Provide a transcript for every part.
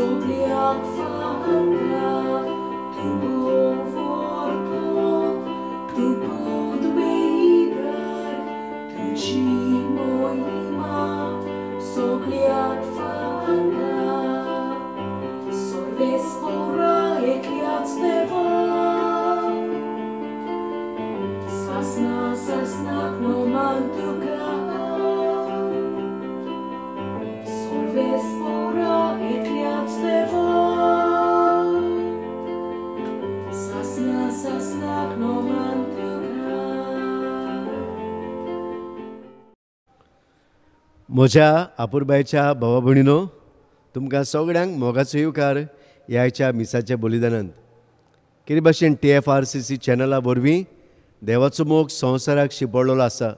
Sogliak fanga, tu vorto, tu pod beigar, tu cimoima, sogliak fanga, sorves pora ekliac deva. Sasna sasnak no mantuka, sorves pora ekliac deva. Sasna sasnak no mantuka. म्हज्या आपुरबायच्या भावा भयणीनो, तुमकां सगळ्यांक मोगाचो येवकार ह्या आयच्या मिसाच्या बलिदानांत. कितें भाशेन TFRCC चॅनला वरवीं देवाचो मोग संवसाराक शिंपडलेलो आसा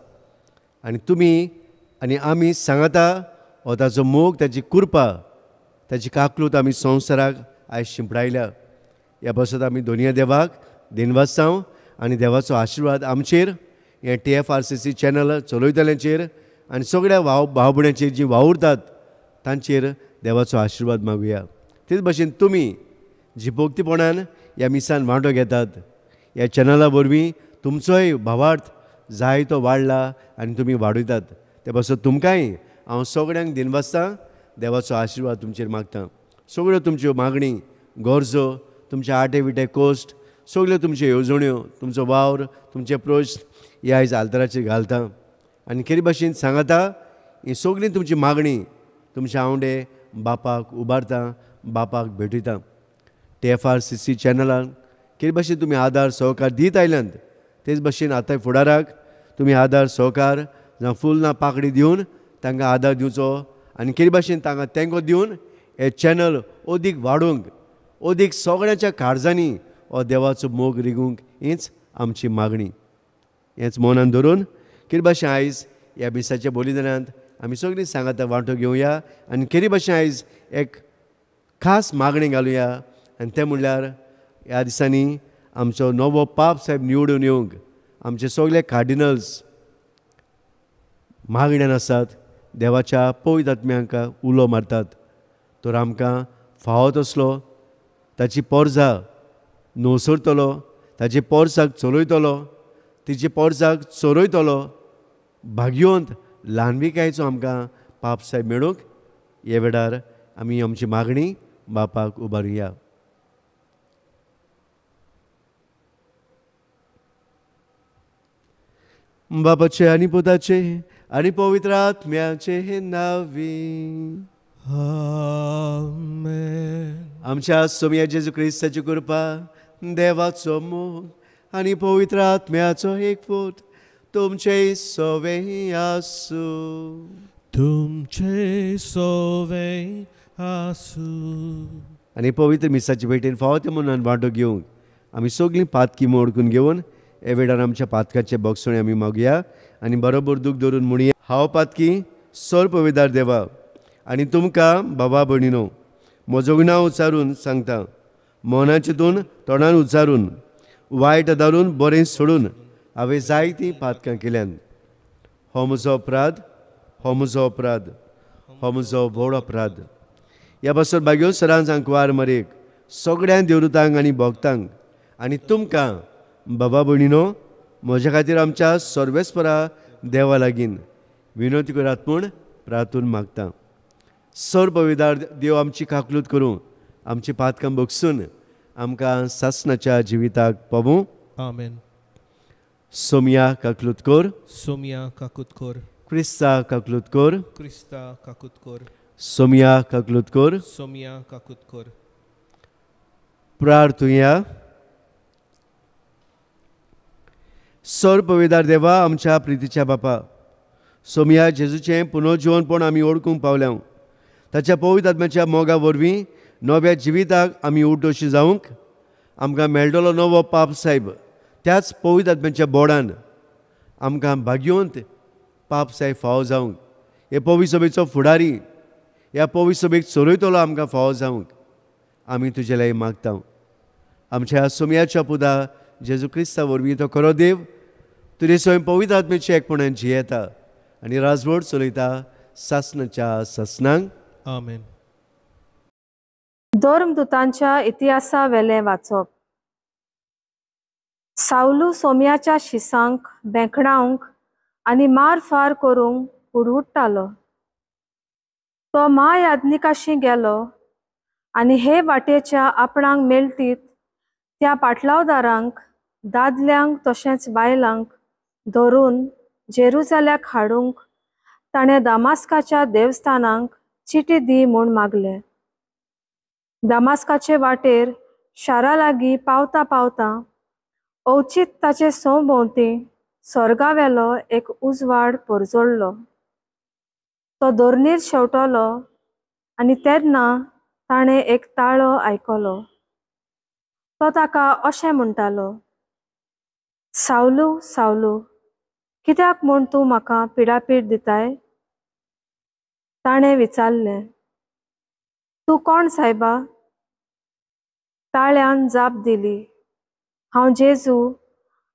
आनी तुमी आनी आमी सांगाता हो ताचो मोग, ताची कृपा, ताची काकलूत आमी संवसाराक आयज शिंपडायल्या. ह्या पासत आमी दोनया देवाक दिनवासांव आनी देवाचो आशिर्वाद आमचेर, हें TFRCC channel चलयतल्यांचेर आनी सगळ्या भाव भयणांचेर जी वावुरतात तांचेर देवाचो आशिर्वाद मागुया. तेच भाशेन तुमी जी भक्तीपणान ह्या मिसान वांटो घेतात, ह्या चॅनला वरवीं तुमचोय भावार्थ जाय तो वाडला आनी तुमी वाडयतात. ते पासत तुमकांय हांव सगळ्यांक दिनवासतां, देवाचो आशिर्वाद तुमचेर मागता. सगळ्यो तुमच्यो मागणी, गरजो, तुमचे आटे विटे कोश्ट, सगळ्यो तुमच्यो येवजण्यो, तुमचो वावर, तुमचे प्रश्न हे आयज आल्तराचेर घालता आनी केरी भाशेन सांगाता ही सगळीं तुमची मागणी तुमचे आवंडे बापाक उबारता, बापाक भेटयता. TFRCC चॅनलान केरी भाशेन तुमी आदार सहकार दीत आयल्यात, तेच भाशेन आतां फुडाराक तुमी आदार सहकार जावं फूल ना पाकडी दिवन तांकां आदार दिवचो आनी केरी भाशेन तांकां तेंको दिवन हें चॅनल अदीक वाडोवंक, अदीक सगळ्यांच्या काळजांनी हो देवाचो मोग रिगूंक हीच आमची मागणी. हेंच मनान धरून केरी भाशेन आयज ह्या मिसाच्या बलिदानांत आमी सगळीं सांगाता वांटो घेवया आनी केरी भाशेन आयज एक खास मागणी घालुया आनी तें म्हणल्यार ह्या दिसांनी आमचो नवो पाप साहेब निवडून येवंक आमचे सगळे कार्डिनल्स मागण्यान आसात, देवाच्या पवित्र आत्म्यांक उलो मारतात. तर आमकां फावो तसलो ताची पोरजा नवसरतलो, ताची पोरसाक चलयतलो, तिची पोरसाक चोरयतलो भाग्यवंत ल्हानविकायेचो आमकां पाप साहेब मेळूंक हे वेळार आमी आमची मागणी बापाक उबारुया. बापाचे आनी पुताचे आनी पवित्र आत्म्याचे नांवी आमेन. आमच्या सोमया जेजू क्रिस्ताची कृपा, देवाचो मोग आनी पवित्र आत्म्याचो एकवट तुमचे सवे आसूं. तुमचे सवे आसूं. आनी पवित्र मिसाचे भेटेन फावो ते म्हणून वांटो घेवंक आमी सगळीं पातकी मोडकून घेवन हे वेळार आमच्या पातकाचे बोगसणे आमी मागया आनी बरोबर दूख धरून म्हणया, हांव पातकी सोर पविदार देवा आनी तुमकां बाबा भयणीनो म्हजो गुन्यांव उच्चारून सांगता, मनाचेतून तोंडान उच्चारून वायट दारून बरें सोडून हांवें जायतीं पातकां केल्यान. हो म्हजो अपराध, हो म्हजो अपराध, हो म्हजो व्हड अपराध. ह्या पासून भाग्यो सरांक आंकवार मरेक सगळ्यां देवरुतांक आनी भक्तांक आनी तुमकां बाबा भयणीनो म्हज्या खातीर आमच्या सर्वेस्परा देवा लागीं विनवती करात म्हूण प्रार्थून मागता. सर पविदार देव आमची काकलूत करूं, आमची पातकां बगसून आमकां सासणाच्या जिविताक पावूं. आमेन. सोमया काकलूत कर, सोमया काकूत कर, क्रिस्ता काकलूत कर, क्रिस्ता काकूत कर, सोमया काकलूत कर, सोमया काकूत कर. प्रार्थुया. सर पविदार देवा, आमच्या प्रितीच्या बापा, सोमया जेजूचें पुनर्जिवनपण आमी ओळखूंक पावल्या. ताच्या पवित्र आत्म्याच्या मोगा वरवीं नव्या जिविताक आमी उठोशी जावंक आमकां मेळटलो नवो पाप साहेब त्याच पवित्र आत्म्याच्या बोडान आमकां भाग्यवंत पाप साहेब फावो जावंक, हे पवित्र सभेचो फुडारी ह्या पवित्र सभेक चलयतलो आमकां फावो जावंक आमी तुजे लागीं मागता. आमच्या सोमयाच्या पुता जेजू क्रिस्ता वरवीं तो खरो देव तुजे स्वयं पवित्र आत्म्याच्या एकपणान जियेता आनी राजवट चलयता सासणाच्या सासणांक. आमेन. धर्मदूतांच्या इतिहासा वेलें वाचप. सावलू सोम्याच्या शिसांक बेंकडावंक आनी मारफार करूंक हुडहुडटालो. तो म्हायाज्ञिकाशी गेलो आनी हे वाटेच्या आपणाक मेळटीत त्या पाटलावदारांक, दादल्यांक तशेंच बायलांक धरून जेरुजाल्याक हाडूंक ताणें दामास्काच्या देवस्थानांक चिटी दी म्हूण मागलें. दामास्काचे वाटेर शारा लागीं पावता पावता अवचीत ताचे सवभोंवती स्वर्गावेलो एक उजवाड परजळ्ळो. तो धरणीर शेंवटलो आनी तेन्ना ताणें एक ताळो आयकलो. तो ताका अशें म्हणटालो, सावलू सावलू, कित्याक म्हूण तूं म्हाका पिडापीड दिताय? ताणें विचारलें, तूं कोण सायबा? ताळ्यान जाप दिली, हांव जेजू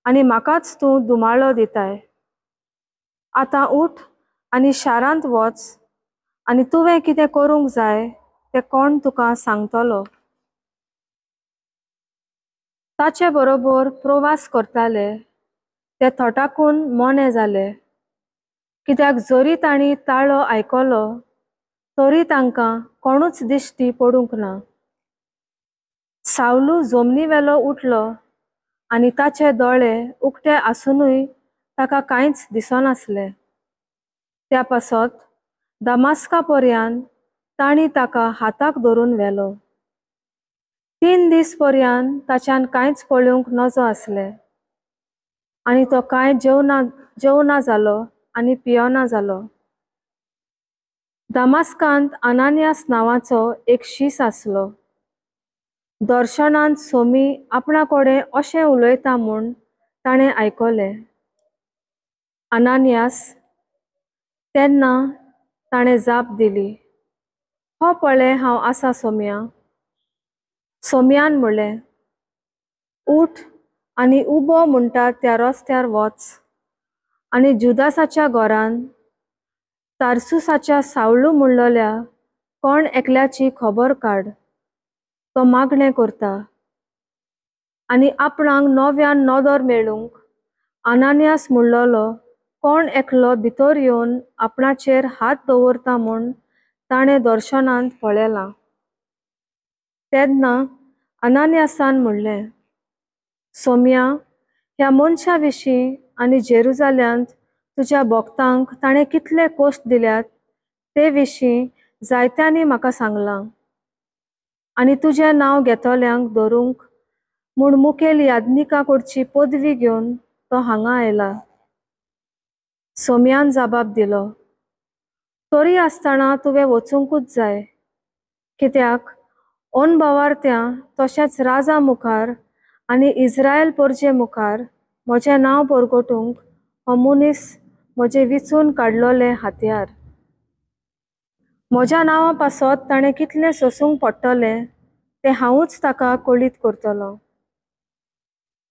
आनी म्हाकाच तूं दुमाळो दिताय. आतां उठ आनी शारांत वच आनी तुवें कितें करूंक जाय तें कोण तुका सांगतलो. ताचे बरोबर प्रवास करताले ते थटाकून मोने जाले, कित्याक जरी तांणी ताळो आयकलो तरी तांकां कोणूच दिश्टी पडूंक ना. सावलू जमनीवेलो उठलो आनी ताचे दोळे उक्ते आसुनूय ताका कांयच दिसनासलें. त्या पासत दमास्का पर्यान तांणी ताका हाताक धरून व्हेलो. 3 दीस पर्यान ताच्यान कांयच पळोवंक नजो आसलें आनी तो कांय जेवना जालो आनी पियना जालो. दमास्कांत अनानियास नांवाचो एक शीस आसलो. दर्शनांत सोमी आपणा कडेन अशें उलयता म्हूण ताणें आयकलें, अनानियास. तेन्ना ताणें जाप दिली, हो पळय हांव आसा सोम्या. सोम्यान म्हणलें, उठ आनी उबो म्हणटा त्या रस्त्यार वच आनी जुदासाच्या घरान तारसुसाच्या सावलू म्हणलेल्या कोण एकल्याची खबर काड. तो मागणें करता आनी आपणाक नव्यान नदर मेळूंक अनानियास म्हणलेलो कोण एकलो भितर येवन आपणाचेर हात दवरता म्हूण ताणें दर्शनांत पळयलां. तेन्ना अनानियासान म्हणलें, सोम्या, ह्या मनशा विशीं आनी जेरुजाल्यांत तुज्या भक्तांक ताणें कितले कश्ट दिल्यात ते विशीं जायत्यांनी म्हाका सांगलां आनी तुजें नांव घेतल्यांक धरूंक म्हूण मुखेल याज्ञिका कडची पदवी घेवन तो हांगा आयला. सोम्यान जबाब दिलो, तरी आसतना तुवें वचुंकूच जाय, कित्याक अनभवार त्या तशेंच राजा मुखार आनी इस्रायल परजे मुखार म्हजें नांव परगटूंक हो मनीस म्हजें विचून काडलोलें हातयार. म्हज्या नांवा पासत ताणें कितलें सोसूंक पडटलें तें हांवूच ताका कळीत करतलो.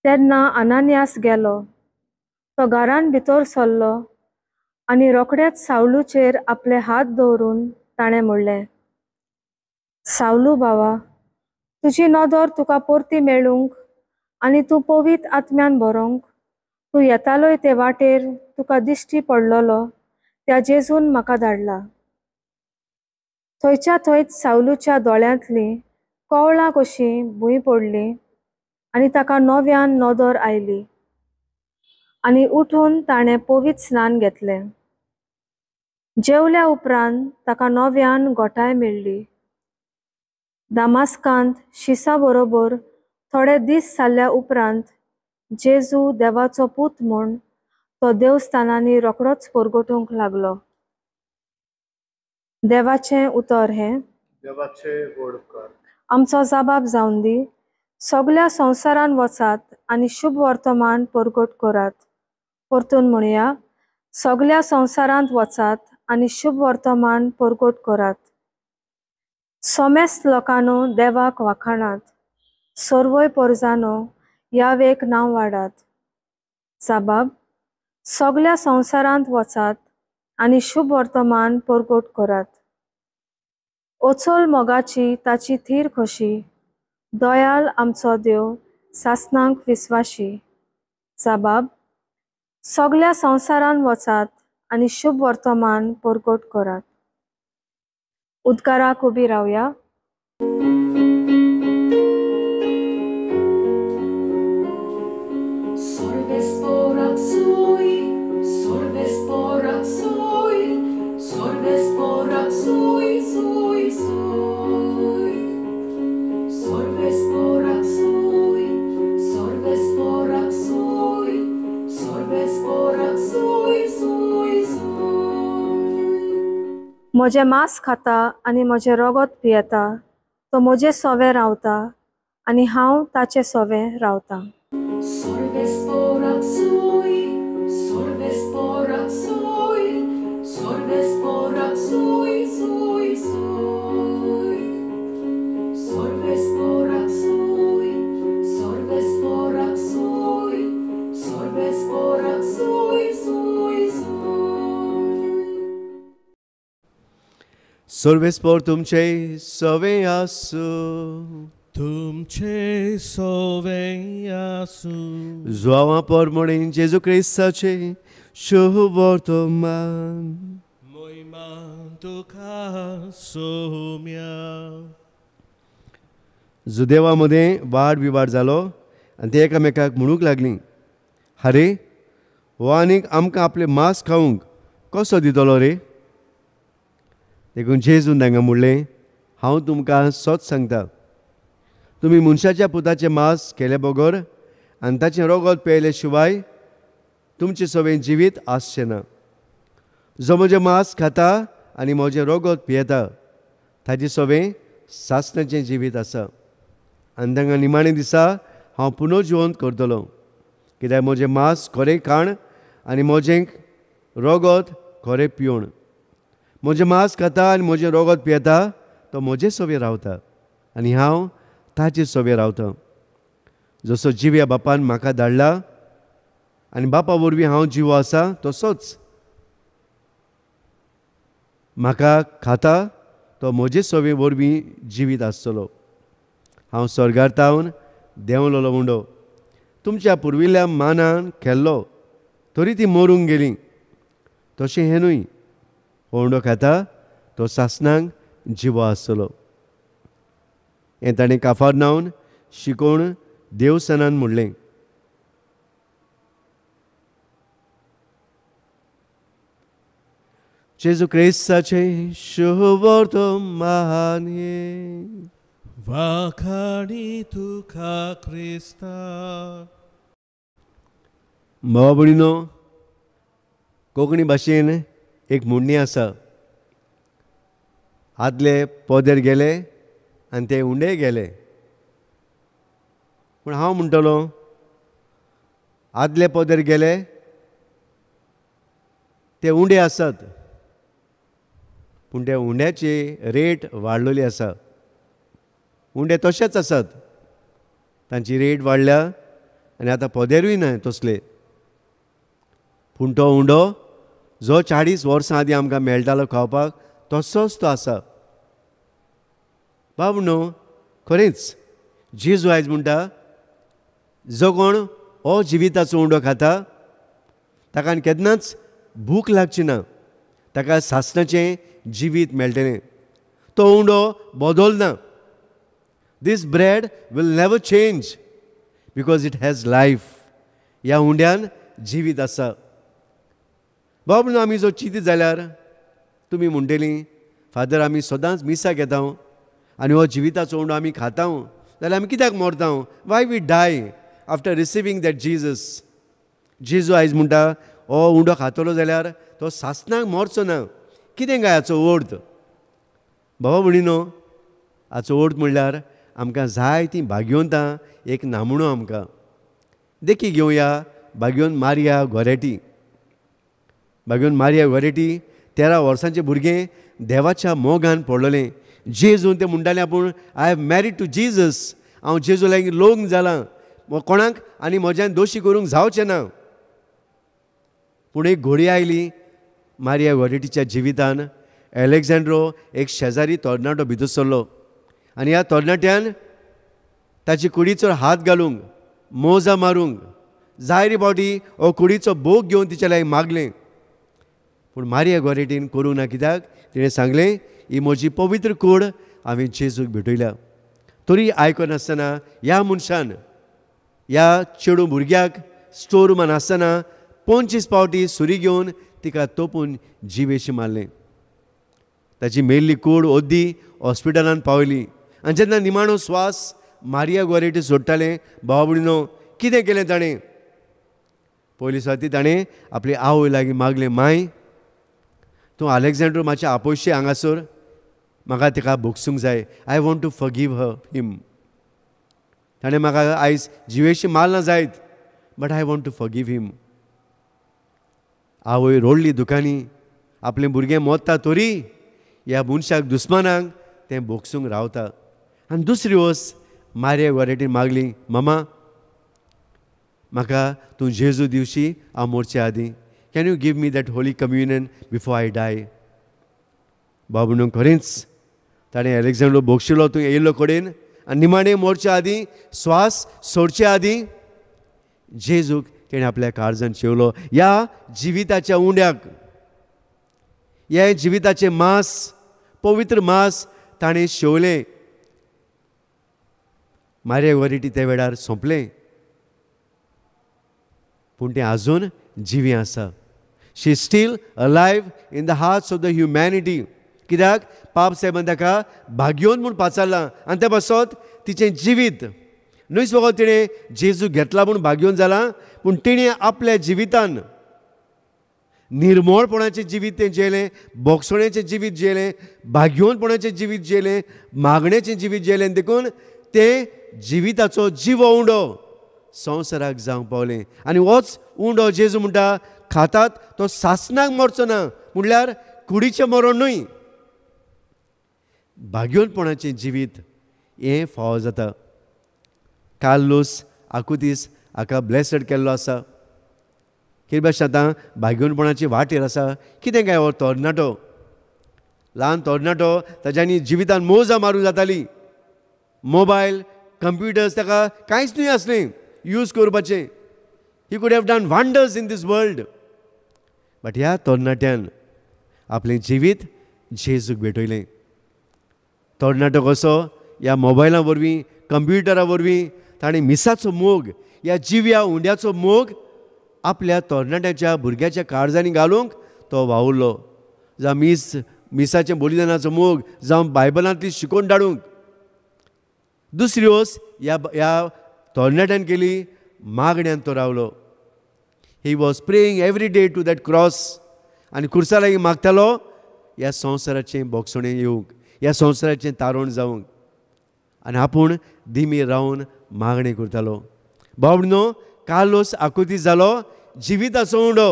तेन्ना अनानियास गेलो. तो घरान भितर सरलो आनी रोखडेच सावलूचेर आपले हात दवरून ताणें म्हणलें, सावलू बाबा, तुजी नदर तुका परती मेळूंक आनी तूं पवित्र आत्म्यान भरोंक तूं येतालोय ते वाटेर तुका दिश्टी पडलेलो त्या जेजून म्हाका धाडला. थंयच्या थंयच सावलूच्या दोळ्यांतलीं कवळां कशीं भूंय पडलीं आनी ताका नव्यान नदर आयली आनी उठून ताणें पवित्र स्नान घेतलें. जेवल्या उपरांत ताका नव्यान गोठाय मेळ्ळी. दामास्कांत शिसा बरोबर थोडे दीस जाल्ल्या उपरांत जेजू देवाचो पूत म्हूण तो देवस्थानांनी रोखडोच परगटूंक लागलो. देवाचें उतर हें. आमचो जबाब जावन दी. सगल्या संवसारान वचात आनी शुभ वर्तमान परगट करात. परतून म्हणया, सगल्या संवसारांत वचात आनी शुभ वर्तमान परगट करात. सोमेस्त लोकांनो देवाक वाखाणात, सर्वय पोरजानो यावेक नांव वाडात. जबाब, सगल्या संवसारांत वचात आनी शुभ वर्तमान परगट करात. ओचोल मोगाची ताची थीर खोशी, दयाल आमचो देव सासनांक विस्वाशी। जबाब, सगल्या संवसारान वचात आनी शुभ वर्तमान परगट करात। उद्गाराक उबी रावया। म्हजें मांस खाता आनी म्हजें रगत पियेता तो म्हजे सोवे रावता आनी हांव ताचे सोवे रावता। सर्वेस्पोर तुमचे सवे आसूं, तुमचे सवे आसूं। जुआंवा पोरमोणें जेजू क्रिस्ताचे शुभ वर्तमान। मोहिमा तुका सोम्या। जुदेवा मदें वाद विवाद जालो आनी ते एकामेकाक म्हणूंक लागलीं, आरे हो आनीक आमकां आपलें मांस खावंक कसो दितलो रे? देखून जेजून तांकां म्हणलें, हांव तुमकां सत सांगता, तुमी मनशाच्या पुताचें मांस केले बगर आनी ताचें रगत पेयले शिवाय तुमचें सगळें जिवीत आसचें ना। जो म्हजें मांस खाता आनी म्हजें रगत पियेता ताचें सगळें सासणाचें जिवीत आसा आनी तांकां निमाणे दिसा हांव पुनर्जिवंत करतलो, कित्याक म्हजें मांस खरें खाण आनी म्हजें रगत खरें पिवण। म्हजें मांस खाता आनी म्हजें रगत पियेता तो म्हजे सवे रावता आनी हांव ताचे सवे रावता। जसो जिव्या बापान म्हाका धाडला आनी बापा वरवीं हांव जिवो आसा, तसोच म्हाका खाता तो म्हजे सवे वरवीं जिवीत आसतलो। हांव स्वर्गार तावन देंवलोलो उंडो तुमच्या पुर्विल्ल्या मानान खेल्लो तरी ती मरूंक गेली, तशें हें न्हय, हो उंडो खाता तो सासणांक जिवो आसतलो। हें ताणें काफारनावन शिकोवन देवसनान म्हणलें। जेजू क्रिस्ताचें शुभ वर्तमान। वाखाणी तुका क्रिस्ता। भावा भयणीनो, कोंकणी भाशेन एक म्हणणी आसा, आदले पदर गेले आनी ते उंडे गेले। पूण हांव म्हणटलो, आदले पदर गेले ते उंडे आसात, पूण त्या उंड्याची रेट वाडलेली आसा। उंडे तशेच आसात, तांची रेट वाडल्या आनी आतां पदेरूय ना तसले। पूण तो उंडो जो 40 वर्सां आदीं आमकां मेळटालो खावपाक तसोच तो आसा। बाब न्हू, खरेंच जेजू आयज म्हणटा, जो कोण हो जिविताचो उंडो खाता ताका आनी केन्नाच भूक लागची ना, ताका सासणाचें जिवीत मेळटलें। तो उंडो बदलना। This bread will never change because it has life. ह्या उंड्यान जिवीत आसा। बाब न्हू, आमी जो चिंतीत जाल्यार तुमी म्हणटलीं, फादर आमी सदांच मिसाक येता आनी हो जिविताचो उंडो आमी खाता जाल्यार आमी कित्याक मरता? Why we die after receiving that Jesus? जेजू आयज म्हणटा, हो उंडो खातलो जाल्यार तो सासणाक मरचो ना। कितें काय हाचो अर्थ? बाबा भयणीनो, हाचो अर्थ म्हणल्यार आमकां जाय तीं भाग्यवंतां एक नामणो आमकां देखी घेवया। भाग्यवंत मारिया गोरेटी, भाग्यवंत मारिया गोरेटी 13 वर्सांचें भुरगें देवाच्या मोगान पडलेलें। जेजून तें म्हणटालें आपूण I have married to Jesus, हांव जेजू लागीं लग्न जालां, कोणाक आनी म्हज्यान दोशी करूंक जावचें ना। पूण एक घोडी आयली मारिया गोरेटीच्या जिवितान एलेक्झांड्रो एक शेजारी तरणाटो भितर सरलो आनी ह्या तरणाट्यान ताची कुडीचेर हात घालूंक, मोजा मारूंक जायरी फावटी हो कुडीचो भोग घेवन तिच्या लागीं मागलें. पूण मारिया गोरेटीन करूंक ना, कित्याक तिणें सांगलें ही म्हजी पवित्र कूड हांवें जेजूक भेटयल्या. तरी आयकनासतना ह्या मनशान ह्या चेडूं भुरग्याक स्टोर रुमान आसतना 25 फावटी सुरी घेवन तिका तोपून जिवेशी मारलें. ताची मेल्ली कूड ओद्दी हॉस्पिटलान पावयली आनी जेन्ना निमाणो स्वास मारिया गोरेटी सोडटालें, भाव भयणीनो कितें केलें ताणें? पयली सुवाती ताणें आपली आवय लागीं मागलें, माय तूं अलेक्झांड्रो मातशें आपयशी हांगासर, म्हाका तिका भोगसूंक जाय, I want to forgive him. ताणें म्हाका आयज जिवेशी मारलां जायत, but I want to forgive him. आवय रोडली दुकांनी, आपलें भुरगें मोत्ता तरी ह्या मनशाक दुस्मानाक तें भोगसूंक रावता. आनी दुसरी वस्त मारिया गोरेटीन मागली, मामा म्हाका तूं जेजू दिवशी हांव मोरचे आदीं, can you give me that holy communion before I die. बाबू खरेंच ताणें एलेक्झांड्रो भोगशिलो तूं येयल्लो कडेन आनी निमाणें मोरचे आदीं स्वास सोडचे आदीं जेजूक तेणें आपल्या काळजान शेवलो. ह्या जिविताच्या उंड्याक, ह्या जिविताचें मांस, पवित्र मांस ताणें शेवलें. मारिया गोरेटी त्या वेळार सोंपलें, पूण तें आजून जिवी आसा. She is still alive in the hearts of the humanity. कित्याक पाप साहेबान ताका भाग्योन म्हूण पाचारलां आनी ते पासत तिचें जिवीत न्हय फकत तिणें जेजू घेतला म्हूण भाग्योन जालां, पूण तिणें आपल्या जिवितान निर्मोळपणाचें जिवीत तें जेलें, बोगसोण्याचें जिवीत जेलें, भाग्योनपणाचें जिवीत जेलें, मागण्याचें जिवीत जेलें. देखून तें जिविताचो जिवो उंडो संवसाराक जावंक पावलें. आनी होच उंडो जेजू म्हणटा खातात तो सासणाक मरचो ना, म्हणल्यार कुडीचें मरण न्हय, भाग्योनपणाचें जिवीत हें फावो जाता. कार्लोस आकुतीस हाका ब्लेसड केल्लो आसा. कितें भाशेन आतां भाग्योनपणाची वाटेर आसा. कितें काय हो तरणाटो, ल्हान तरणाटो, ताज्यांनी जिवितान मोजा मारूंक जाताली. मोबायल, कंप्युटर्स ताका कांयच न्हय आसलें यूज करपाचें. He could have done wonders in this world. But ह्या तरणाट्यान आपलें जिवीत जेजूक भेटयलें. तरणाटो कसो ह्या मोबायला वरवीं, कंप्युटरा वरवीं ताणें मिसाचो मोग, ह्या जिव्या उंड्याचो मोग आपल्या तरणाट्याच्या भुरग्याच्या काळजांनी घालूंक तो वावुरलो. जावं मिसाचें बलिदानाचो मोग, जावं बायबलांतली शिकोवन धाडूंक. दुसरी वस्त ह्या तरणाट्यान केली, मागण्यान तो रावलो. He was praying every day to that cross. आनी खुर्सा लागीं मागतालो ह्या संवसाराचें बोगसणें येवंक, ह्या संवसाराचें तारण जावंक, आनी आपूण दिमीर रावन मागणें करतालो. बाबडो कार्लोस आकुतीस जालो जिविताचो उंडो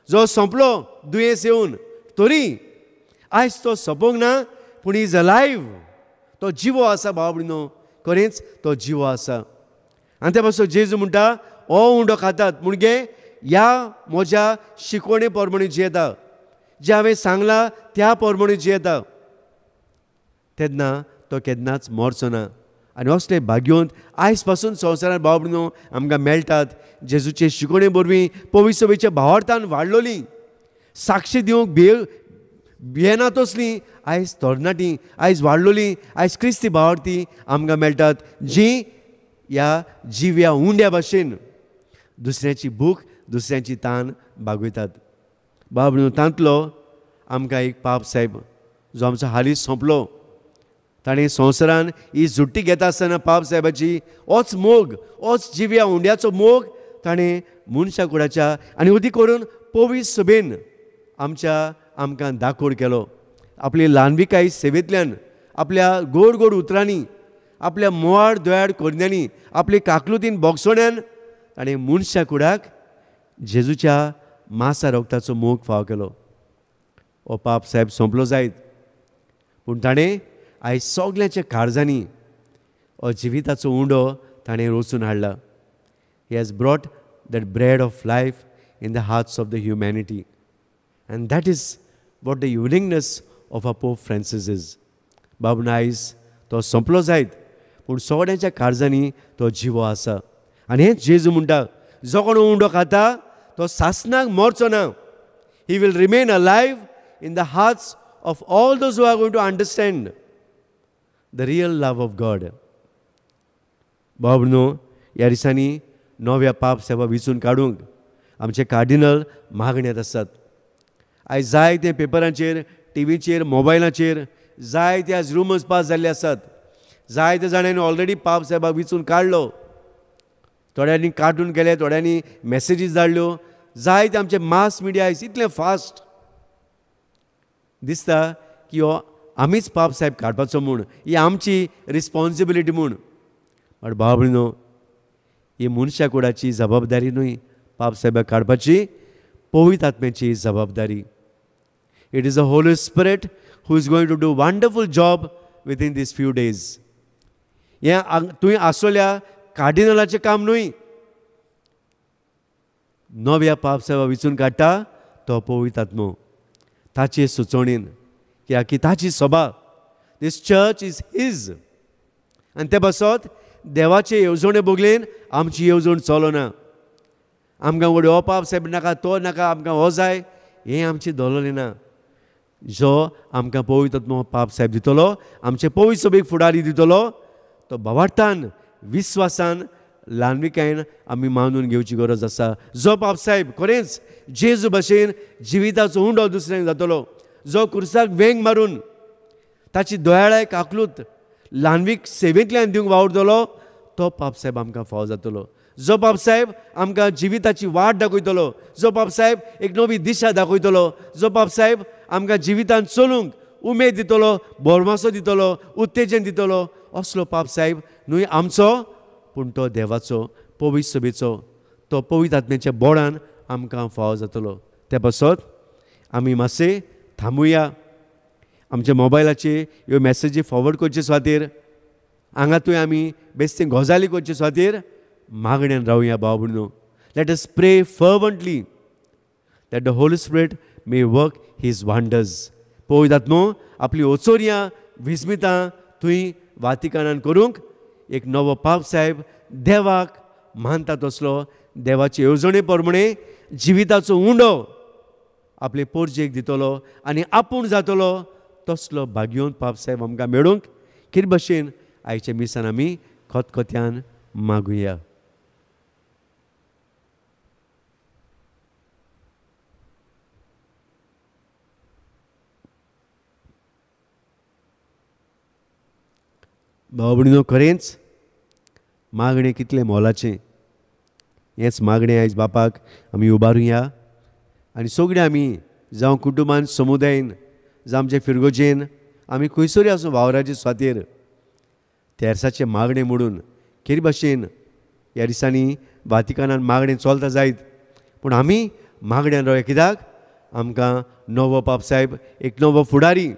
जो सोंपलो दुयेंस येवन, तरी आयज तो सोंपोंक ना, पूण is alive, तो जिवो आसा. बाबडो खरेंच तो जिवो आसा. आनी त्या पासून जेजू म्हणटा हो उंडो खातात म्हणजे ह्या म्हज्या शिकवणे प्रमाणे जियेता, जें हांवें सांगलां त्या प्रमाणे जियेता, तेन्ना तो केन्नाच मरचो ना. आनी असले भाग्योंत आयज पासून संवसारांत भाव भयणीनो आमकां मेळटात. जेजूचे शिकवणे वरवीं पवित्र सभेच्या भावार्थान वाडलोली, साक्षी दिवंक भियेना तसली आयज तरणाटी, आयज वाडलोली, आयज क्रिस्ती भावार्थी आमकां मेळटात, जी ह्या जिव्या उंड्या भाशेन दुसऱ्याची भूक, दुसऱ्याची तान भागयतात. भाव भयणीनो तांतलो आमकां एक पाप साहेब जो आमचो हालींच सोंपलो, ताणें संवसारान ही झुट्टी घेता आसतना पाप साहेबाची होच मोग, होच जिव्या उंड्याचो मोग ताणें मनशा कुडाच्या आनी अदीक करून पवित्र सभेन आमच्या आमकां दाखोड केलो. आपली ल्हानविकाय सेवेंतल्यान, आपल्या गोड गोड उतरांनी, आपल्या मोवाळ दोयाळ करण्यांनी, आपली काकलुतीन बोगसोण्यान ताणें मनशा कुडाक जेजूच्या मासा रोगताचो मोग फाव केलो. हो पाप साहेब सोंपलो जायत, पूण ताणें आयज सगल्यांच्या काळजांनी हो जिविताचो उंडो ताणें रचून हाडला. He has brought that bread of life in the hearts of the humanity, and that is what the uniqueness of a Pope Francis. बाब आयज तो सोंपलो जायत पूण सगळ्यांच्या काळजांनी तो जिवो आसा. आनी हें जेजू म्हणटा, जो कोण उंडो खाता तो सासनाक मरचो ना. He will remain alive in the hearts of all those who are going to understand the real love of God. बाब न्हू ह्या दिसांनी नव्या पाप सेवा विचून काडूंक आमचे कार्डिनल मागण्यांत आसात. आयज जायते पेपरांचेर, टिवीचेर, मोबायलाचेर जायते आज रुमर्स पास जाल्ले आसात. जायते जाणांनी ऑलरेडी पाप साहेबाक विचून काडलो, थोड्यांनी काडून गेले, थोड्यांनी मॅसेजीस धाडल्यो. जायते आमचे मास मिडिया आयज इतलें फास्ट दिसता की हो आमीच पाप साहेब काडपाचो म्हूण, ही आमची रिस्पॉन्सिबिलिटी म्हूण. बट भाव भयणीनो, ही मनशा कुडाची जबाबदारी न्हय पाप साहेबाक काडपाची, पवित्र आत्म्याची जबाबदारी. It is a Holy Spirit who is going to do wonderful job within these few days. हें तुवें आसलेल्या कार्डिनलाचें काम न्हय. नव्या पाप साहेबा विचून काडटा तो पवित्र आत्मो, ताचे सुचोवणेन, कित्याक की ताची सभा, these church is his. आनी ते पासत देवाचे येवजणे बगलेन आमची येवजण चलना. आमकां वडे हो पाप साहेब नाका, तो नाका, आमकां हो जाय, हें आमचें दवरलें ना. जो आमकां पवित्र आत्मो पाप साहेब दितलो, आमचे पवित्र सभेक फुडारी दितलो, तो भावार्थान, विस्वासान, ल्हानविकायेन आमी मानून घेवची गरज आसा. जो पाप साहेब खरेंच जेजू भशेन जिविताचो उंडो दुसऱ्यांक जातलो, जो कुर्साक वेंग मारून ताची दयाळाय काकलूत ल्हानवीक सेवेंतल्यान दिवंक वावुरतलो, तो पाप साहेब आमकां फावो जातलो. जो पाप साहेब आमकां जिविताची वाट दाखयतलो, जो पाप साहेब एक नवी दिशा दाखयतलो, जो पाप साहेब आमकां जिवितान चलूंक उमेद दितलो, भरमासो दितलो, उत्तेजन दितलो, असलो पाप साहेब न्हय आमचो पूण तो देवाचो, पवित्र सभेचो, तो पवित्र आत्म्याच्या बोडान आमकां फावो जातलो. ते पासत आमी मातशें थांबुया. आमच्या मोबायलाचेर ह्यो मॅसेजी फॉवर्ड करचे खातीर, हांगा थंय आमी बेश्टे गजाली करचे खातीर मागण्यान रावया. भाव भयणीनो, let us pray fervently that the Holy Spirit may work his wonders. पवित्र आत्मो आपली ओचोरयां विस्मितां थंय वातिकानान करूंक एक नवो पाप साहेब देवाक मानता तसलो देवाचे येवजणे प्रमाणे जिविताचो उंडो आपले पोरजेक दितलो आनी आपूण जातलो तसलो भाग्योन पाप साहेब आमकां मेळूंक कितें भशेन आयच्या मिसान आमी खतखत्यान मागुया. भाव भयणीनो, खरेंच मागणें कितलें मोलाचें. हेंच मागणें आयज बापाक आमी उबारुया आनी सगळीं आमी जावं कुटुंबान, समुदायेन, जावं आमचे फिरगोजेन, आमी खंयसरूय आसूं वावराचे स्वातीर तेर्साचें मागणें म्हणून केरी भाशेन ह्या दिसांनी वातिकानान मागणें चलता जायत, पूण आमी मागण्यान रावया. कित्याक आमकां नवो पाप साहेब, एक नवो फुडारी,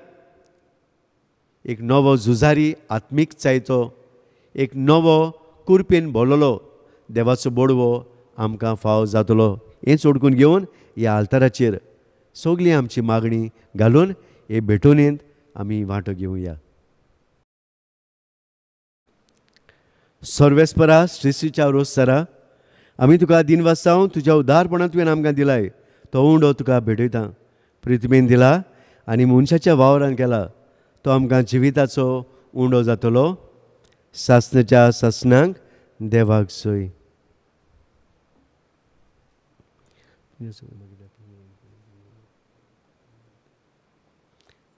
एक नवो झुजारी आत्मीक चायचो, एक नवो कुरपेन भरलेलो देवाचो बोडवो आमकां फाव जातलो. हें सोडकून घेवन ह्या आल्ताराचेर सगळी आमची मागणी घालून हे भेटवणेंत आमी वांटो घेवया. सर्वेस्परा श्रीश्रीच्या रोजसरा आमी तुका दिनवासांव तुज्या उदारपणान तुवें आमकां दिलाय तो उंडो तुका भेटयता. प्रितमेन दिला आनी मनशाच्या वावरान केला तो आमकां जिविताचो उंडो जातलो. सासनाच्या सासनाक देवाक सोय.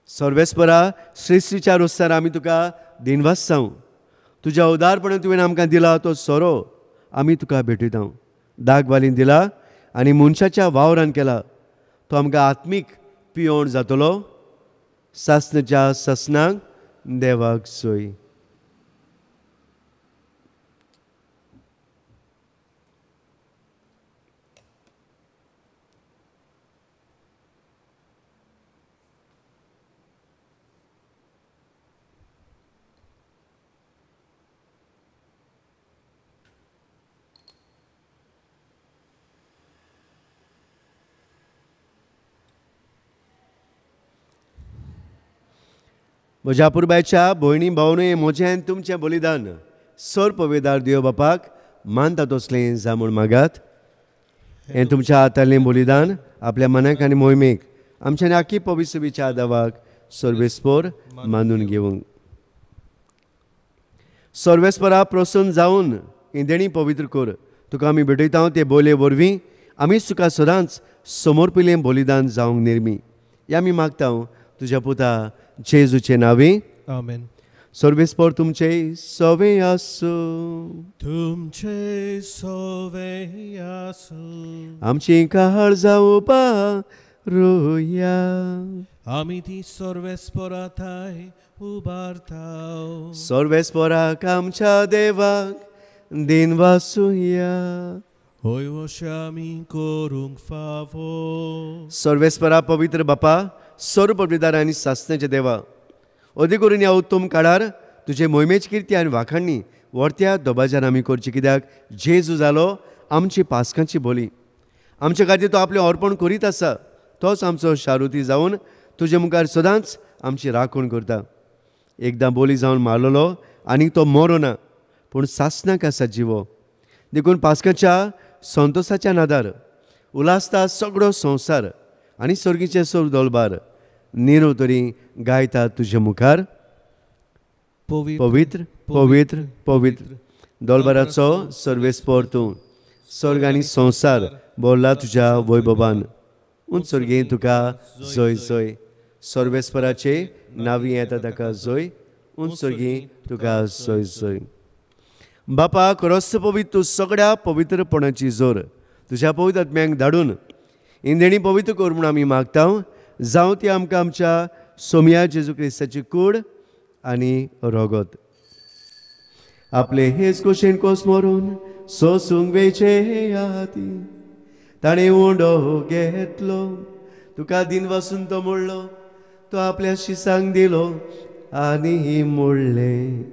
सर्वेस्परा श्रीश्रीच्या रोजसार आमी तुका दिनवासांव तुज्या उदारपणान तुवें आमकां दिला तो सोरो आमी तुका भेटयता. दागवालीन दिला आनी मनशाच्या वावरान केला तो आमकां आत्मीक पियोण जातलो. सासनाच्या सासनाक देवाक सोय. म्हज्या पुरबायच्या भयणी भावनूय म्हजें आनी तुमचें बलिदान सर पवेदार देव बापाक मानता तसलें जा म्हूण मागात. हें तुमच्या हातांतलें बलिदान आपल्या मनाक आनी मोहिमेक आमच्या आखी पवित्रच्या आदावाक सर्वेस्पोर मानून घेवंक. सर्वेस्परा प्रसन्न जावन ही देणी पवित्र कर. तुका आमी भेटयता ते बोले वरवीं आमी तुका सदांच समर्पिलें बलिदान जावंक निर्मी. हे आमी मागता तुज्या पुता जेजूचे नांवे. आमेन. सर्वेस्पोर तुमचे सवे आसूं. तुमचे सवे आसूं. आमची काळ जावपा रोया. आमी ती सर्वेस्पोरा थाय उबारता. सर्वेस्पोराक आमच्या देवाक दिन वासुया. होय वशे आमी करूंक फावो. सर्वेस्परा पवित्र बापा, सर्व पवित्र आनी सासण्याच्या देवा, अदी करून ह्या उत्तम काळार तुजे मोहिमेची किर्ती आनी वाखाणणी व्हरत्या दबाज्यान आमी करची. कित्याक जेजू जालो आमची पासकांची बोली. आमच्या खातीर तो आपलें अर्पण करीत आसा. तोच आमचो शारुती जावन तुजे मुखार सदांच आमची राखण करता. एकदां बोली जावन मारलेलो आनी तो मरोना, पूण सासणाक आसा जिवो. देखून पासकाच्या संतोसाच्या नादार उलासता सगळो संवसार आनी सर्गीचे सोर दोलबार निरो तरी गायता तुजे मुखार. पवित्र पवित्र पवित्र दोलबाराचो सर्वेस्पोर तूं. स्वर्ग आनी संवसार बोल्ला तुज्या वैभवान. उंच स्वर्गी तुका जय जय. सर्वेस्पराचे नावी येता ताका जय. उंच स्वर्गी तुका जय जय. बापा खरोच पवित्र तूं सगळ्या पवित्रपणाची जोर तुज्या पवित्र आत्म्यांक धाडून इंदेणी पवित्र कर म्हूण आमी मागता. जावं ती आमकां आमच्या सोमया जेजू क्रिस्ताची कूड आनी रगत. आपले हेच कुशीन कोस मरून सोसूंक वेचे आदी ताणें उंडो घेतलो. तुका दिन वासून तो मोडलो, तो आपल्या शिसांक दिलो आनी मोडलें.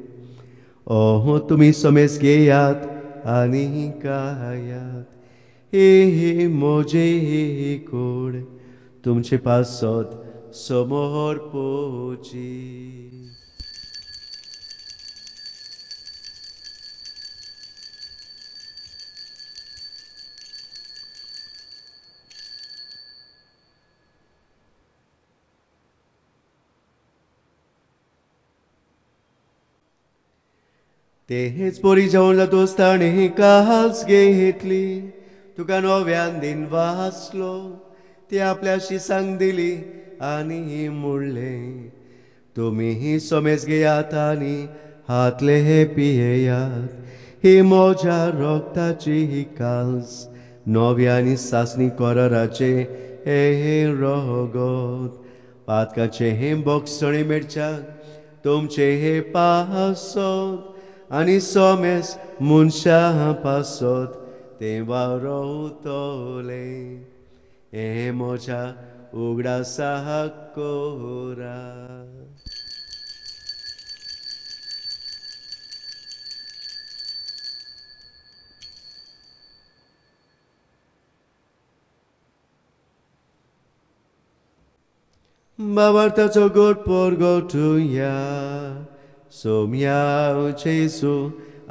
ओहो तुमी समेस घेयात आनी खायात. ही म्हजी कूड तुमचे पासत समोर पोची. तेच पोरी जेवण जातोच ताणें काल्स घेतली. तुका नव्यान दिन वाचलो, ती आपल्या शिसांक दिली आनी म्हणलें, तुमी समेज घेयात आनी हातले हे पियेयात. ही म्हज्या रक्ताची काल्स नव्या आनी सासणी कराराचे हे रगत. पातकाचे हे बोगसणे मेळच्याक तुमचे हे पासत आनी सोमेस मनशां पासत तें वावरतले. हें म्हज्या उगडासाक कोरा. बाबार्थाचो गोड परगटुया. सोम्या जेजू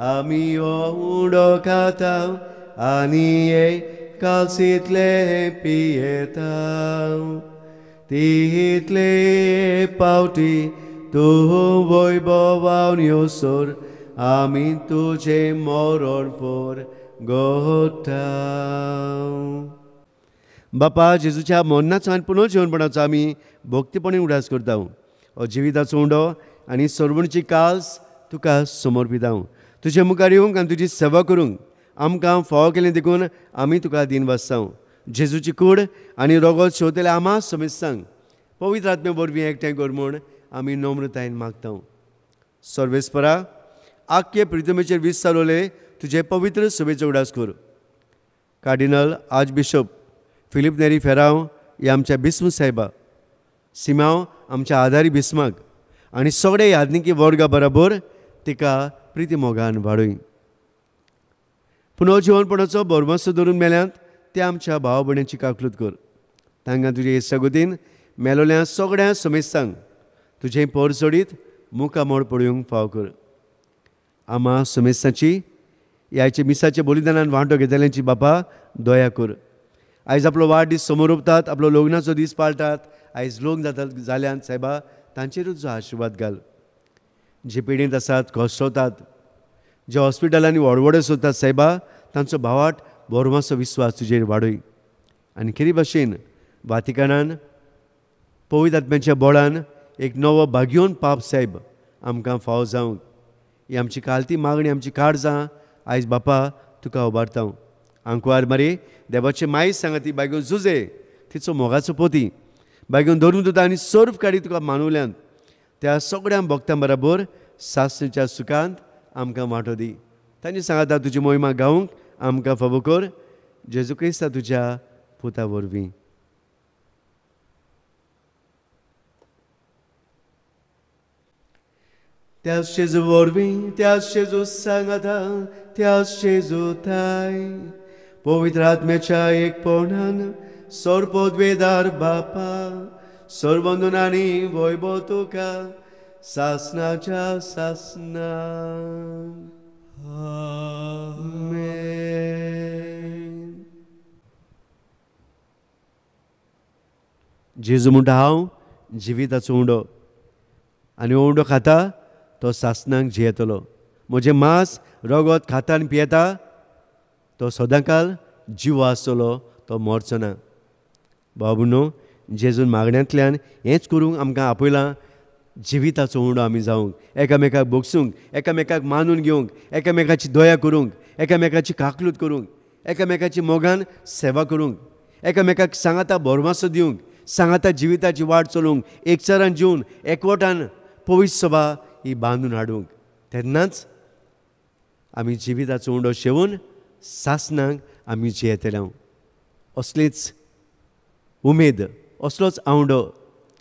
आमी उडो खाता आनी कालसीतले पियेता. तितले पावटी तूं वैभवान योसर आमी तुजें मरण पोर गोता. बापा जेजूच्या मरणाचो आनी पुनर्जीवनपणाचो आमी भक्तीपणी उडास करता. हो जिविताचो उंडो आनी सर्वणची काल्स तुका समर्पिता. तुजे मुखार येवंक आनी तुजी सेवा करूंक आमकां फावो केलें देखून आमी तुका दिन वाचता. जेजूची कूड आनी रगत शेवतले आमा समेस्तांक पवित्र आत्मे वरवीं एकठांय कर म्हूण आमी नम्रतायेन मागता. सर्वेस्परा आख्खे प्रितमेचेर वीज चालवले तुजे पवित्र सभेचो उडास कर. कार्डिनल आर्चबिशप फिलीप नेरी फेराव हे आमच्या बिस्म साहेबा, सिमांव आमच्या आदारी बिस्माक आनी सगळे यादनिकी वर्गा बराबर तिका प्रिती मोगान वाडय. पुनर्जीवनपणाचो भरमस्तो धरून मेल्यांत ते आमच्या भाव भयणींची काकलूत कर. तांकां तुजे सगुतीन मेलोल्या सगळ्या समेस्तांक तुजें पोर सोडीत मुखामोड पळोवंक फाव कर. आमा सुमेस्ताची ह्याचे मिसाच्या बलिदानान वांटो घेतल्यांची बापा दया कर. आयज आपलो वाडदीस समोर उरतात, आपलो लग्नाचो दीस पाळटात, आयज लग्न जातात जाल्यान सायबा तांचेरूच जो आशिर्वाद घाल. जे पिडेंत आसात, घसरतात, जे हॉस्पिटलांनी व्हडवडे सोदतात सायबा तांचो भावाट बोरमाचो विस्वास तुजेर वाडय. आनी खेरी भाशेन वातिकानान पवित्र आत्म्याच्या बोळान एक नवो भाग्योन पाप सायब आमकां फावो जावंक ही आमची कालती मागणी, आमची काळजां आयज बापा तुका उबारता. आंकवार मारे देवाचे मायज सांगा ती बायगून जुजे तिचो मोगाचो पोती बायगून धरून तुका आनी सर्व काडी तुका मानवल्यान त्या सगळ्या भक्तां बराबर सासणीच्या सुखांत आमकां वांटो दी. तांणी सांगाता तुजी मोहिमा गावंक आमकां फावो कर, जेजू क्रिस्ता तुज्या पुता वरवीं. त्याच जेजू वरवीं, त्याच जेजू सांगाता, त्याच जेजू थाय पवित्र आत्म्याच्या एकपणान सर्वपदवेदार बापा सर्वंदनानी वैभव तुका सासनाच्या सासना. आमेन. जेजू म्हणटा हांव जिविताचो उंडो आनी उंडो खाता तो सासनाक जियेतलो. म्हजें मांस रगत खाता आनी पियेता तो सदांकाल जिवो आसतलो, तो मरचो ना. बाबू न्हू जेजून मागण्यांतल्यान हेंच करूंक आमकां आपयलां, जिविताचो उंडो आमी जावंक, एकामेकाक भोगसूंक, एकामेकाक मानून घेवंक, एकामेकाची दया करूंक, एकामेकाची काकलूत करूंक, एकामेकाची मोगान सेवा करूंक, एकामेकाक सांगाता भरमासो दिवंक, सांगाता जिविताची वाट चलोवंक, एकचारान जिवन एकवटान पवित्र सभा ही बांदून हाडूंक. तेन्नाच आमी जिविताचो उंडो शेवून सासनाक आमी जियेतले. असलीच उमेद, असलोच आवडो,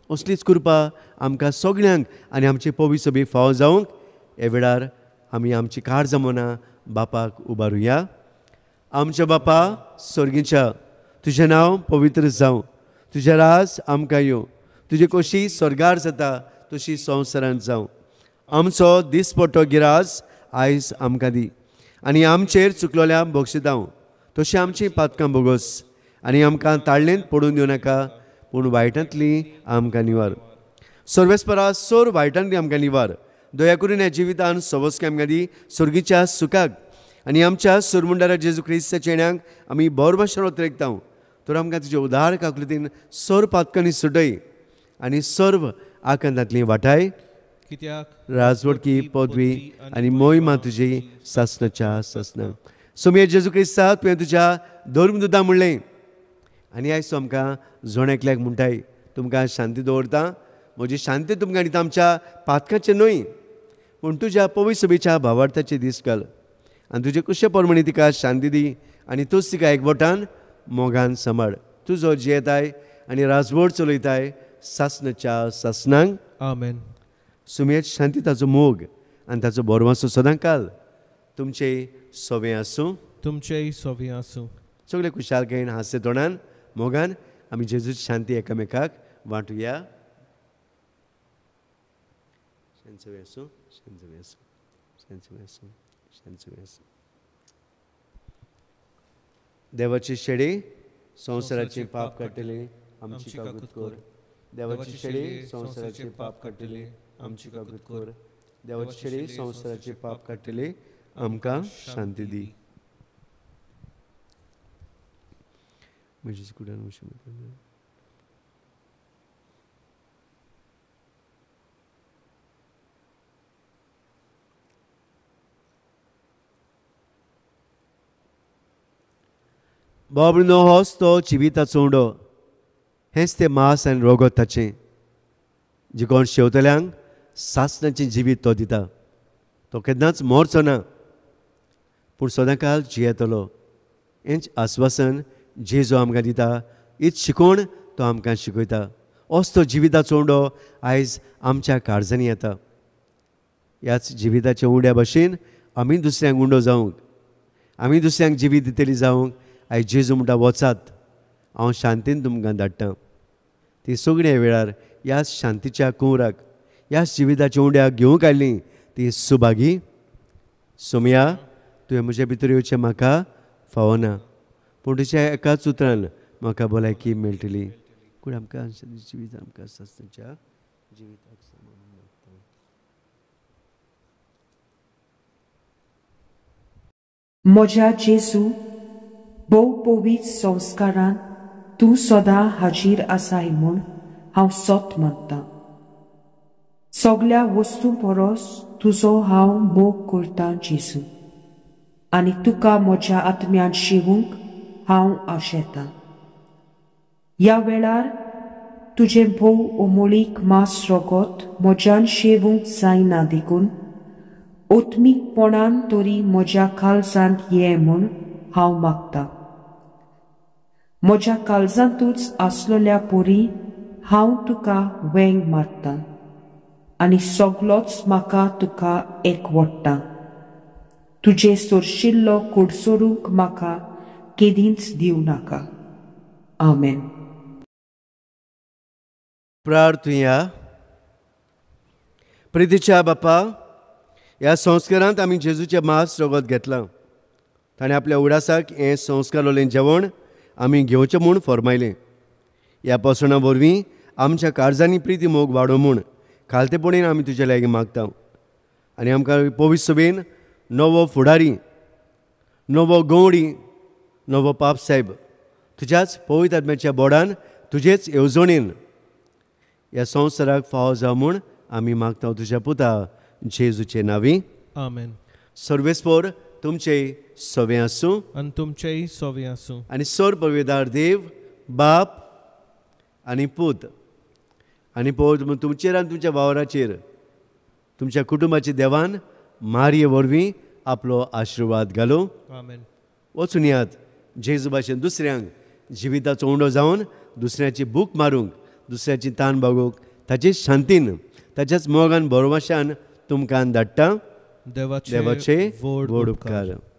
असलीच कृपा आमकां सगळ्यांक आनी आमचे पवित्र सभेक फावो जावंक हे वेळार आमी आमची काळजां मनां बापाक उबारुया. आमच्या बापा सर्गीच्या, तुजें नांव पवित्र जावं, तुजें राज आमकां येवं, तुजी कशी स्वर्गार जाता तशी संवसारांत जावं. आमचो दिसपट्टो गिरास आयज आमकां दी आनी आमचेर चुकलोल्या बक्षितांव तशी आमची पातकां बोगस आनी आमकां ताळ्ळेंत पडून दिवं नाका, पूण वायटांतली आमकां निवार. सर्वेस्परा सोर वायटांतली आमकां निवार. दया करून ह्या जिवितान सवस्की आमकां दी सर्गीच्या सुखाक आनी आमच्या सुरमुंडारा जेजू क्रिस्ताच्या चेड्यांक आमी बोरभाशेन ओतरेकता. तर आमकां तुजे उदार काकलुतीन सर्व पातकांनी सुटय आनी सर्व आकांतांतली वाटाय. कित्याक राजवटकी पदवी आनी मोहिमा तुजी सासनाच्या सासना. सोमये जेजू क्रिस्ता तुवें तुज्या धर्मदुता म्हणलें आनी आयज तूं आमकां जण एकल्याक म्हणटाय, तुमकां शांती दवरता, म्हजी शांती तुमकां दिता, आमच्या पातकाचें न्हय पूण तुज्या पवित्र सभेच्या भावार्थाचे दीस घाल आनी तुजे कुशे प्रमाणे तिका शांती दी आनी तूंच तिका एकवटान मोगान सांबाळ. तुजो जियेताय आनी राजवट चलयताय सासनाच्या सासनाक. आमेन. सुमेत शांती, ताचो मोग आनी ताचो बोरवासो सदांकाल तुमचे सोवे आसूं, तुमचेय सोवे आसूं. सगळे खुशालकायेन हास्य तोंडान मोगान आमी जेजूची शांती एकामेकाक वांटुया. शांत सोवे आसूं, शांत सोवे आसूं, शांत सोवे आसूं, शांत सोवे आसूं. देवाची शेडी संवसाराचे पाप काडटले आमची काकूत कर. देवाची शेडी संवसाराचे पाप काडटले आमची काकूत कर. देवाची शेडी संवसाराचे पाप काडटले आमकां शांती दी. बाबडो होच तो जिविताचो उंडो, हेंच तें मांस आनी रगत ताचें, जे कोण शेवतल्यांक सासणाचें जिवीत तो दिता. तो केन्नाच मरचो ना पूण सदांकाल जियेतलो. हेंच आस्वासन जेजू आमकां दिता, हीच शिकवण तो आमकां शिकयता. असो तो जिविताचो उंडो आयज आमच्या काळजांनी येता. ह्याच जिविताच्या उंड्या भशेन आमी दुसऱ्यांक उंडो जावंक, आमी दुसऱ्यांक जिवीत दितली जावंक आयज जेजू म्हणटा, वचात, हांव शांतीन तुमकां धाडटा. ती सगळ्या वेळार ह्या शांतीच्या कुंवराक, ह्या जिविताच्या उंड्याक घेवंक आयलीं ती सुभागी. सोमया, तुवें म्हज्या भितर येवचें म्हाका फावना, पूण तुज्या एकाच उतरान म्हाका भलायकी मेळटली. पूण आमकां जिवीत आमकां सासणाच्या जिविताक समान मागता. म्हज्या जेजू, भोव पवित्र संस्कारान तूं सदां हाजीर आसाय म्हूण हांव सत मानतां. सगल्या वस्तूं परस तुजो हांव मोग करतां जेजू, आनी तुका म्हज्या आत्म्यान शिवूंक हांव आशेतां. ह्या वेळार तुजें भोव अमोळीक मांस रगत म्हज्यान शेवूंक जायना देखून आत्मीकपणान तरी म्हज्या काळजांत ये म्हूण हांव मागतां. म्हज्या काळजांतूच आसलेल्या परी हांव तुका वेंग मारतां आनी सगलोच म्हाका तुका एकवडटा. तुजें सोरशिल्लो कुडसरूंक म्हाका केदींच दिवं नाका. आमेन. प्रार्थुया. प्रितीच्या बापा, ह्या संस्कारांत आमी जेजूचें मांस रगत घेतलां. ताणें आपल्या उडासाक हें संस्कारलें जेवण आमी घेवचें म्हूण फर्मायलें. ह्या पोसणां वरवीं आमच्या काळजांनी प्रिती मोग वाडो म्हूण खालतेपणीन आमी तुज्या लागीं मागता. आनी आमकां पवित्र सभेन नवो फुडारी, नवो गवडी, नवो पाप साहेब तुज्याच पवित्र आत्म्याच्या बोडान तुजेच येवजणेन ह्या संवसाराक फावो जावं म्हूण आमी मागता तुज्या पुता जेजूचे नांवी. आमेन. सर्वेस्पोर तुमचे सवे आसूं आनी तुमचेय सवे आसूं. आनी सर पविदार देव बाप आनी पूत आनी पवित्र तुमचेर आनी तुमच्या वावराचेर तुमच्या कुटुंबाच्या देवान मारये वरवीं आपलो आशिर्वाद घालूं. आमेन. वचून यात जेजू भाशेन दुसऱ्यांक जिविताचो उंडो जावन दुसऱ्याची भूक मारूंक, दुसऱ्याची तान भागोवंक ताचे शांतीन ताच्याच मोगान भरवशान तुमकां धाडटा. देवाचे व्हड उपकार.